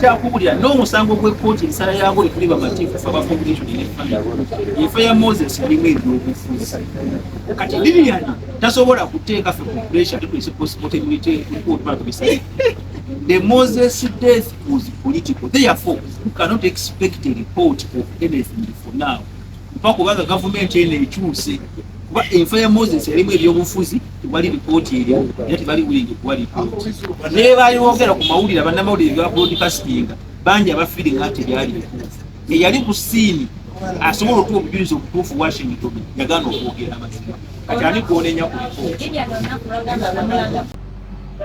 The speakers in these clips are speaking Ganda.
Nkyakubulira n'omusango gw'ekkooti ensala yaagwo tetuli bamativu fe aba foundation ne family. Enfa ya Moses yalimu ebyobufuzi. Kati Lilian tasobola kuteeka ffe ku pressure ate tulese postmortem report batubisale. The Moses death was political. Therefore, you cannot expect a report of anything for now. Mpa kubanga gavumenti eno ekyuse kuba enfa ya Moses yalimu ebyobufuzi, tewali ripooti eriwo era tebali willing kuwa ripooti. Naye bayogera ku mawulire, bannamawulire ga broadcasting bangi abafiiri nga tebyali bituufu. Eyali ku siini asobola okuwa obujulizi obutuufu Washington yagaana okwogera amazima. Kati ani gwonenya ku ripooti?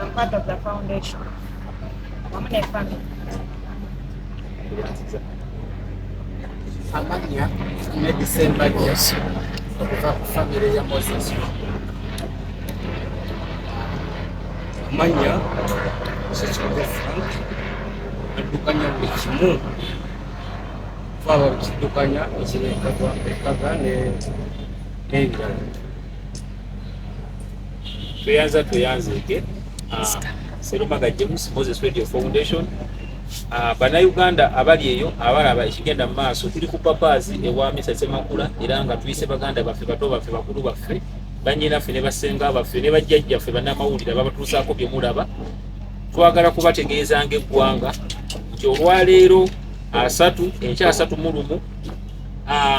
I'm part of the foundation. Wamu ne family. Amannya ne December Jos okuva ku famire ya Moses. Amannya Ssekikubo Frank, addukanya buli kimu kuva kiddukanya ekirekaga n'ebirala. Tweyanza tweyanzeeke Serumaga James, Moses Radio Foundation. Bannayuganda abali eyo abalaba ekigenda mu maaso, tuli ku papaazi ewa Misa Ssemakula era nga tuyise baganda baffe, bato baffe, bakulu baffe, bannyinaffe ne basenga baffe ne bajjajjaffe bannamawulire ababatuusaako bye mulaba. Twagala kubategeeza ng'eggwanga nti olwaleero 30 enkya 31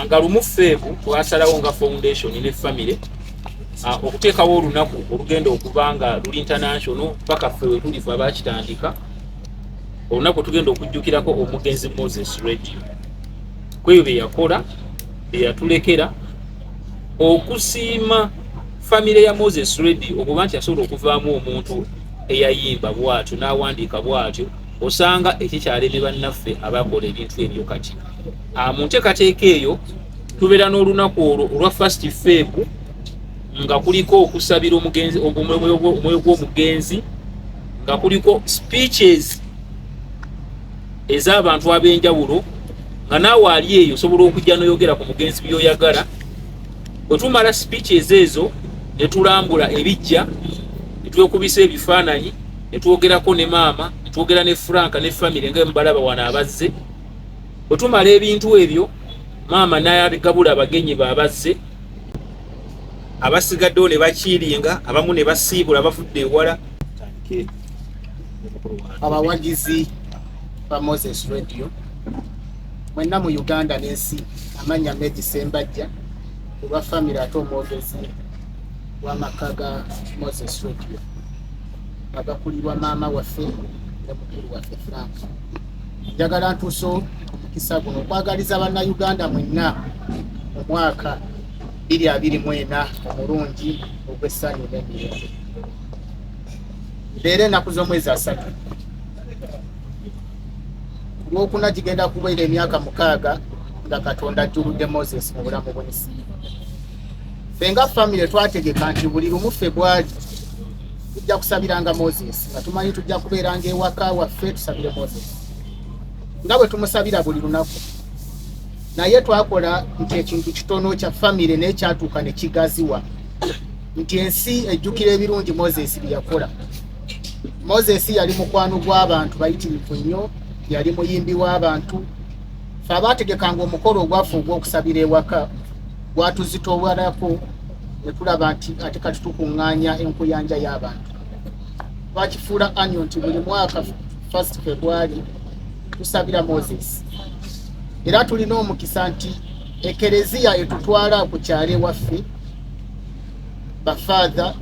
nga 1 Feebu twasalawo nga foundation ne family okuteekawo olunaku olugenda okuba nga luli international paka ffe we tuli ffe abakitandika, olunaku tugenda okujjukirako omugenzi Moses Radio kwebyo bye yakola, bye yatulekera, okusiima famire ya Moses Radio okuba nti asobola okuvaamu omuntu eyayimba bw'atyo n'awandiika bw'atyo, osanga ekikyalemye bannaffe abakola ebintu ebyo. Kati mu nteekateeka eyo tubeera n'olunaku olwo olwa first Feb nga kuliko okusabira omugenzi, omwoyo gw'omugenzi, nga kuliko speeches ez'abantu ab'enjawulo, nga naawe ali eyo osobola okujja n'oyogera ku mugenzi by'oyagala. Bwe tumala speeches ezo ne tulambula ebijja, ne twekubisa ebifaananyi, ne twogerako ne maama, ne twogera ne Frank ne famire nga mubalaba wano abazze. Bwe tumala ebintu ebyo, maama n'ayagabula abagenyi be abazze, abasigaddewo ne bakiiringa, abamu ne basiibula bavudde ewala. Abawagizi ba Moses Radio mwenna mu Uganda n'ensi, amannya Meji Sembajja olwa famire ate omwogezi w'amaka ga Moses Radio agakulirwa maama waffe ne mukulu waffe Frank. Njagala ntuuse omukisa guno okwagaliza bannayuganda mwenna omwaka 2024 omulungi ogw'essanyu n'emirembe. Leero ennaku z'omwezi 30, ku Lwokuna gigenda kubeera emyaka 6 nga Katonda ajjuludde Moses mu bulamu bw'ensi. Ffe nga famire twategeka nti buli lumu Febwali tujja kusabiranga Moses, nga tumanyi tujja kubeeranga ewaka waffe tusabire Moses nga bwe tumusabira buli lunaku. Naye twakola nti ekintu kitono kya famire, naye kyatuuka ne kigaziwa nti ensi ejjukira ebirungi Moses bye yakola. Moses yali mukwano gw'abantu bayitirivu nnyo, yali muyimbi w'abantu. Fe abaategekanga omukolo ogwaffe ogw'okusabira ewaka gwatuzitoowalako ne tulaba nti ate kati tukuŋŋaanya enkuyanja y'abantu. Twakifuula annual nti buli mwaka first February tusabira Moses. Era tulina omukisa nti ekereziya etutwala ku kyalo ewaffe, bafaatha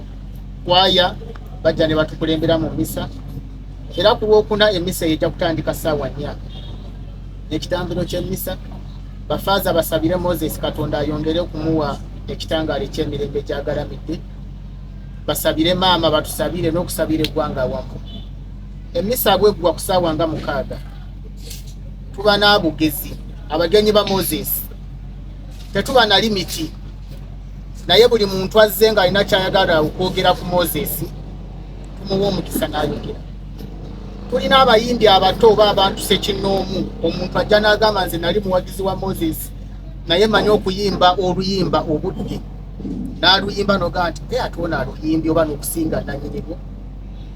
kwaya bajja ne batukulembera mu misa. Era ku Lwokuna emisa eyo ejja kutandika ssaawa 4 n'ekitambiro ky'emmisa. Bafaaza basabire Moses, Katonda ayongere okumuwa ekitangaala eky'emirembe gy'agalamidde. Basabire maama, batusabire n'okusabira eggwanga awamu. Emisa bweggwa ku ssaawa nga 6, tuba n'abugezi abagenyi ba Moses. Tetuba na limiti, naye buli muntu azze ng'alina kyayagala okwogera ku Moses tumuwa omukisa n'ayogera. Tulina abayimbi abato oba abantu sekinnoomu, omuntu ajja n'agamba nze nali muwagizi wa Moses naye manyi okuyimba oluyimba obudde, n'aluyimba nogaa nti ate ono aluyimbye oba n'okusinga nanyinibwo.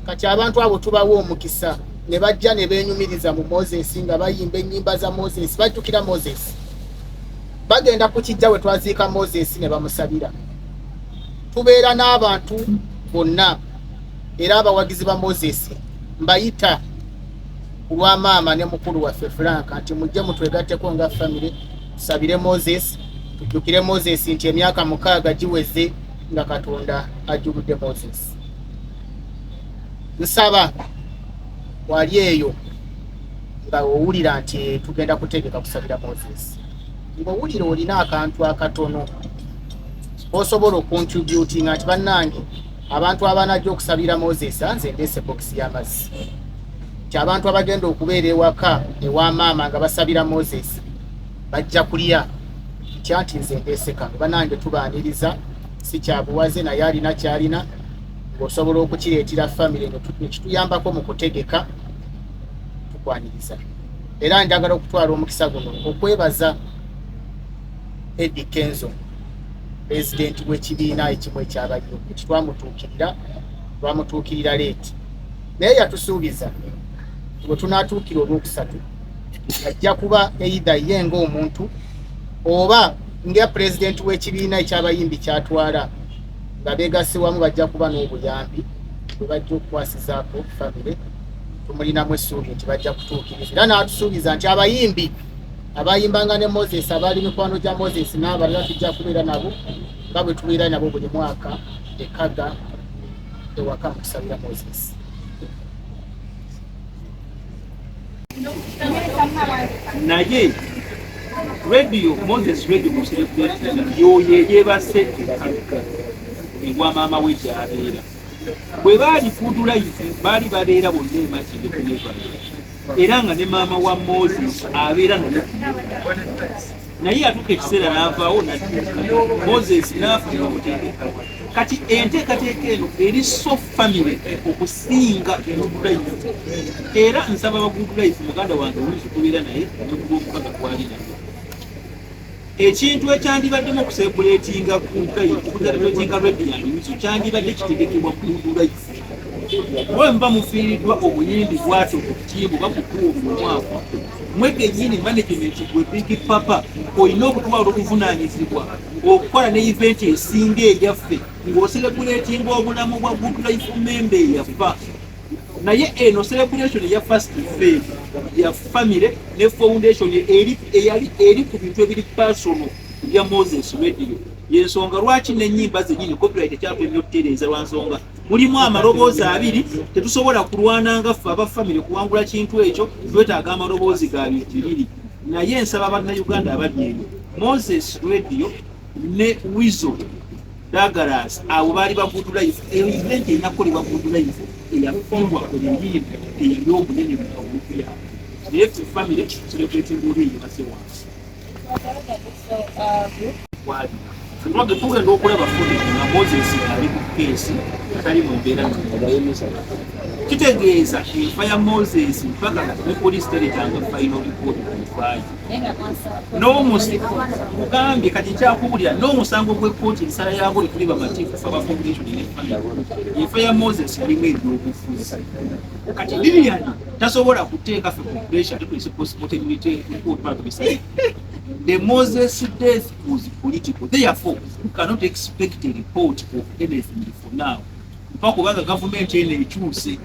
Kati abantu abo tubawa omukisa. Ne bajja ne beenyumiriza mu Moses nga bayimba ennyimba za Moses, bajjukira Moses, bagenda ku kijja we twaziika Moses ne bamusabira. Tubeera n'abantu bonna era abawagizi ba Moses mbayita ku lwa maama ne mukulu waffe Frank nti mujje mutwegatteko nga famire, tusabire Moses, tujjukire Moses nti emyaka 6 giweze nga Katonda ajjuludde Moses. Nsaba wali eyo nga owulira nti tugenda kutegeka kusabira Moses, ng'owulira olina akantu akatono osobola okontributinga nti bannange abantu abanajja okusabira Moses, nze ndeese bokisi y'amazzi, nti abantu abagenda okubeera ewaka ewa maama nga basabira Moses bajja kulya ntya, nti nze ndeese kano. Bannange tubaaniriza, si kyabuwaze, naye alina kyalina ng'osobola okukireetera famire nekituyambako mu kutegeka, tukwaniriza. Era njagala okutwala omukisa guno okwebaza Eddie Kenzo, pulezidenti w'ekibiina ekimu ekyabayimbi, nti twamutuukirira late, naye yatusuubiza bwe tunaatuukira olwokusatu ajja kuba either ye ng'omuntu oba nga pulezidenti w'ekibiina ekyabayimbi kyatwala nga beegasse wamu, bajja kuba n'obuyambi bwe bajja okukwasizaako famire. Tumulinamu essuubi nti bajja kutuukiriza, era n'atusuubiza nti abayimbi abayimbanga ne Moses, abaali mikwano gya Moses n'abalala, tujja kubeera nabo nga bwe tubeera nabo buli mwaka ekaga ewaka mu kusabira Moses. Naye radio Moses Radio mu celebrate yoyo eyebase ewa maama we gy'abeera. Bwe baali Good Life baali babeera bonna emakinde ku Neverland, era nga ne maama wa Moses abeera naye ku Neverland. Naye yatuuka ekiseera n'avaawo n'adduka, Moses n'afa n'omuteekeka. Kati enteekateeka eno eri so family okusinga Good Life, era nsaba ba Good Life, muganda wange oyinza okubeera naye nekulwomukaga twali naye ekintu ekyandibaddemu okucelebratinga Good Life, okucelebratinga Radio and Weasel kyandibadde kitegekebwa Good Life. Kuba muba mufiiriddwa omuyimbi bwatyo ku ttiimu bakukuwa omwaka, mwe kennyini management, gwe Big Papa olina okutwala obuvunaanyizibwa okukola ne event esinga eyaffe ng'ocelebratinga obulamu bwa Good Life member eyafa. Naye eno celebration eya first Feb ya family ne foundation eri eyali eri ku bintu ebiri personal bya Moses Radio, yensonga lwaki n'ennyimba zennyini copyright ekyatwemye okutereeza, lwa nsonga mulimu amaloboozi abiri. Tetusobola kulwana nga ffe aba famire kuwangula kintu ekyo, twetaaga amaloboozi ga bintu bibiri. Naye nsaba bannayuganda abali eyo, Moses Radio ne Weasel Douglas abo baali ba Good Life. Eyo event erina kukolebwa Good Life eyafiirwa omuyimbi eyali omunene mu kawuufu yaabwe, naye ffe famire celebrating oli eyebase wansi. Twage tugenda okulaba footage nga Moses ali ku keesi atali mu mbeera, kitegeeza enfa ya Moses mpaka ne poliisi teretanga final report ku nfaayo n'omusi kugambye. Kati nkyakubulira n'omusango gw'ekkooti ensala yaagwo tetuli bamativu aba foundation ne family. Enfa ya Moses yalimu ebyobufuzi. Kati Lilian tasobola kuteeka ffe ku pressure tetulese postmortem report batubisale. The Moses death was political, therefore we cannot expect a report of anything for now mpa kubanga gavumenti eno ekyuse,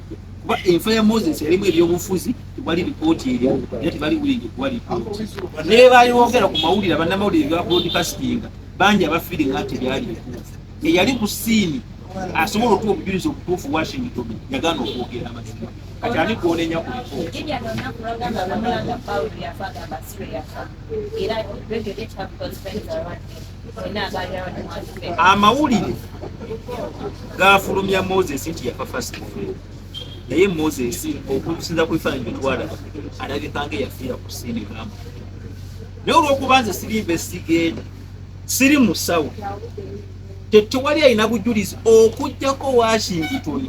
kuba enfa ya Moses yalimu ebyobufuzi, tewali ripooti eriwo era tebali willing kuwa ripooti. Naye bayogera ku mawulire, bannamawulire ga broadcasting bangi abafiiringa nti byali bituufu. Eyali ku scene asobola okuwa obujulizi obutuufu, Washington, yagaana okwogera amazima. Kati ani gwonenya ku ripooti? Lilian olunaku lwagamba bamulanga Paul yafa, agamba si lwe yafa, era Radio didn't have close friends around him. Yenna abaali around him. Amawulire gafulumya Moses nti yafa first Feb, naye Moses okusinza ku bifaananyi byetwalaba alabika nga eyafiira ku scene gamba. Naye olwokuba nze siri investigator, siri musawo, tewali alina bujulizi okugjako Washington.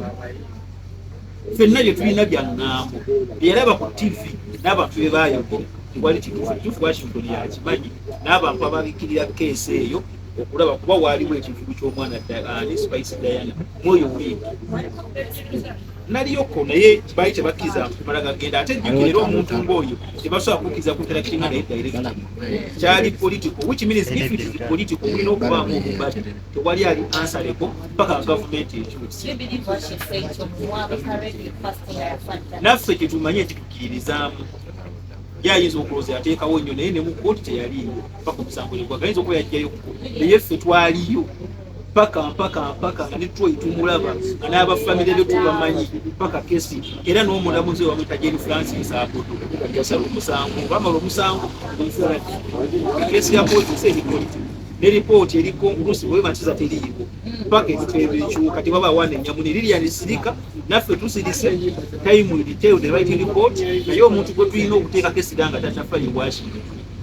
Ffenna bye tulina bya ŋŋambo byeyalaba ku TV n'abantu bye baayogera, tewali kituufu kituufu. Washington yakimanyi n'abantu ababikirira keesi eyo okulaba, kuba waaliwo ekivugu ky'omwana ani Spice Diana mwoyo wiiki. Naliyoko, naye baali tebakkiriza kumala gagenda. Ate jjukira era omuntu ng'oyo tebasobola kukkiriza kuinteractinga naye direct. Kyali political, which means if it is political, mulina okubaamu obubadi. Tewali ali answerable paka gavumenti ekyuse. Do you believe what she said? Mwabika Radio first nga yafa dda. Naffe kyetumanye kitukkiririzaamu. Ye ayinza okulowooza yateekawo nnyo, naye ne mu kooti teyaliiyo paka omusango negwaga. Ayinza okuba yajjayo, naye ffe twaliyo paka mpaka mpaka nga netwoyi tumulaba, nga n'abafamire be tubamanyi, paka kesi. Era n'omulamuzi we bamwita Jane Francis Abodo yasala omusango. Bamala omusango, kesi ya kooti eri political ne ripooti eri conclusive weba ntiza teriiwo paka ebitebe ekyuka. Tebaba wanenya mune. Lilian sirika, naffe tusirise. Time will tell the right report. Naye omuntu gwe tulina okuteekako essira nga tatafa ye Washington,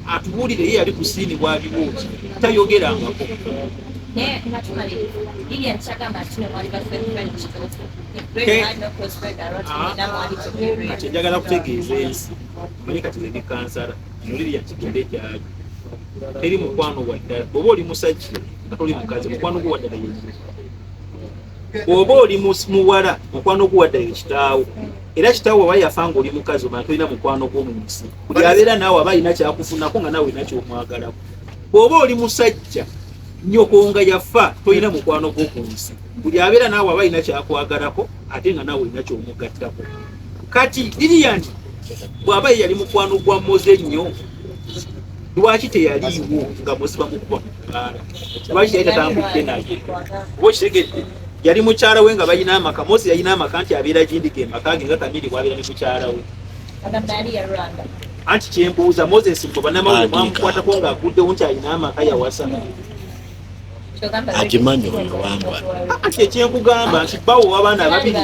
atubuulire ye yali ku scene bwaliwo ki, tayogerangako. Naye nga tumaliriza, Lilian kyagamba nti no mwali ba friend kituufu. Radio had no close friend around him, era mwali Kati temuredio. njagala kutegeeza ensi, manyi kati ze ndi kansala ino. Lilian kigende gyali, teri mukwano waddala. Bw'oba oli musajja nga toli mukazi, mukwano gwo waddala ye, bw'oba oli muwala, mukwano gwo waddala ye kitaawo. Era kitaawo waba yafa nga oli mukazi, omanya tolina mukwano gwo mu nsi. Buli abeera naawe aba alina kyakufunako, nga naawe olina kyomwagalako. Bw'oba oli musajja, nyoko nga yafa, tolina mukwano gwo ku nsi. Buli abeera naawe aba alina kyakwagalako, ate nga naawe olina kyomugattako. Kati Lilian bw'aba ye yali mukwano gwa Moze nnyo, lwaki teyaliiwo nga Moze bamukuba mu bbaala? Lwaki yali tatambudde naye? Oba okitegedde, yali mukyala we nga balina amaka. Moze yalina amaka nti abeera gindiga emaka ge nga Kamiri bwabeera ne mukyala we. Agamba yali ya Rwanda. Anti kyembuuza, Moses bwe bannamawulire Pandiika. mwamukwatako ng'aguddewo nti alina amaka, yawasa. Kyogamba Akimanyi oyo wambwa. Anti ekyenkugamba nti bawo w'abaana ababiri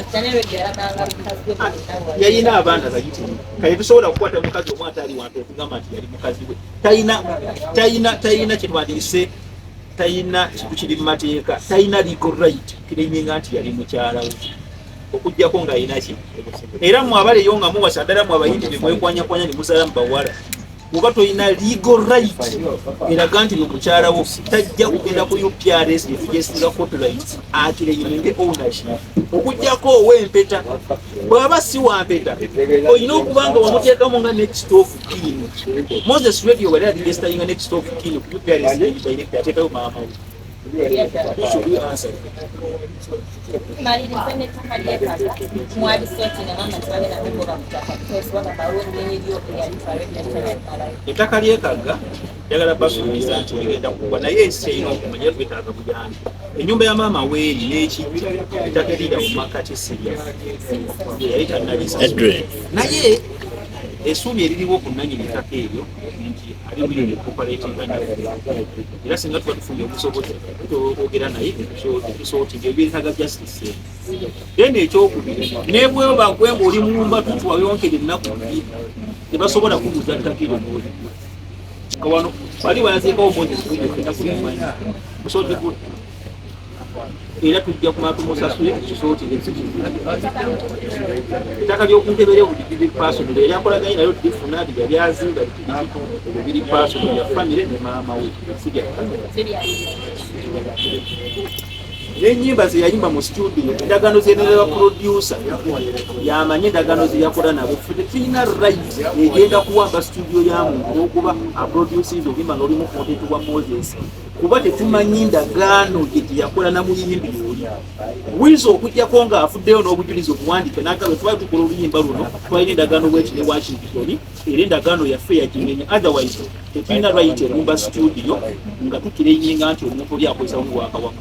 yalina abaana bayitirivu. Kale tusobola kukwata mukazi omu ataali wantu okugamba nti yali mukazi we? Talina, talina, talina kyetwandirise, talina kintu kiri mu mateeka, talina legal right claiminga nti yali mukyala we, okugjako ng'alina ki. Era mmwe abaleyo nga muwasa, ddala mmwe abayindi be mwekwanyakwanya ne muzaala mu bawala, oba tolina legal right eraga nti mukyala wo, tajja kugenda ku UPRS netujesinga copyright aclaiminge ownership, okugjako ow'empeta. Bw'aba si wampeta, olina okuba nga wamuteekamu nga next of kin. Moses Radio wali aregisteringa next of kin ku UPRS direct, ateekayo maama we. Who should we answer? Malirize n'ettaka ly'ekaza mwalisooti ne mama tebagenda kugoba ku ttaka because bagamba w'ennyonyi lyo eyalitwala ebyatalayo. Ettaka lyekagga njagala basuubiza nti ligenda kugwa, naye ensi erina okumanya twetaaga buyambi. Ennyumba ya maama weeri n'ekijja, ettaka erira mu makati si lyaffe, yali tannalisasula. Adrian. Naye essuubi eririwo ku nannyini ttaka eryo nti ali willing okucooperatinga naffe, era singa tuba tufunye obusobozi tusobola okwogera naye netusortinga ebyetaaga justice. Then ekyokubiri, nebweba gwe nga oli mulumba tutu wayonkera ennaku bbiri, tebasobola kuguza ttaka eryo n'oli nga wano bali bayaziikawo Moses Radio, fenna tubimanyi. Musooti era tujja kumala tumusasule kisooti. Ettaka ly'okunkebere buli biri personal, yali akolaganye nayo difuna yali azimba biki biki, ebyo biri personal ya family ne maama we, si bya n'ennyimba ze yayimba mu studio. Endagaano zenera producer yamanye endagaano ze yakola nabo. Ffe tetulina right egenda kuwamba studio ya muntu okuba aproducinze oluyimba nga olumu content wa Moses, kuba tetumanyi ndagaano gye gyeyakola na muyimbi oli. Wiza okugjako ng'avuddeyo n'obujulizi obuwandiike n'agamba twali tukola oluyimba luno, twalina endagaano bweti ne Washington, era endagaano yaffe yagimenya. Otherwise tetulina right erumba studio nga tuclaiminga nti omuntu oli akozesa mu waka wa.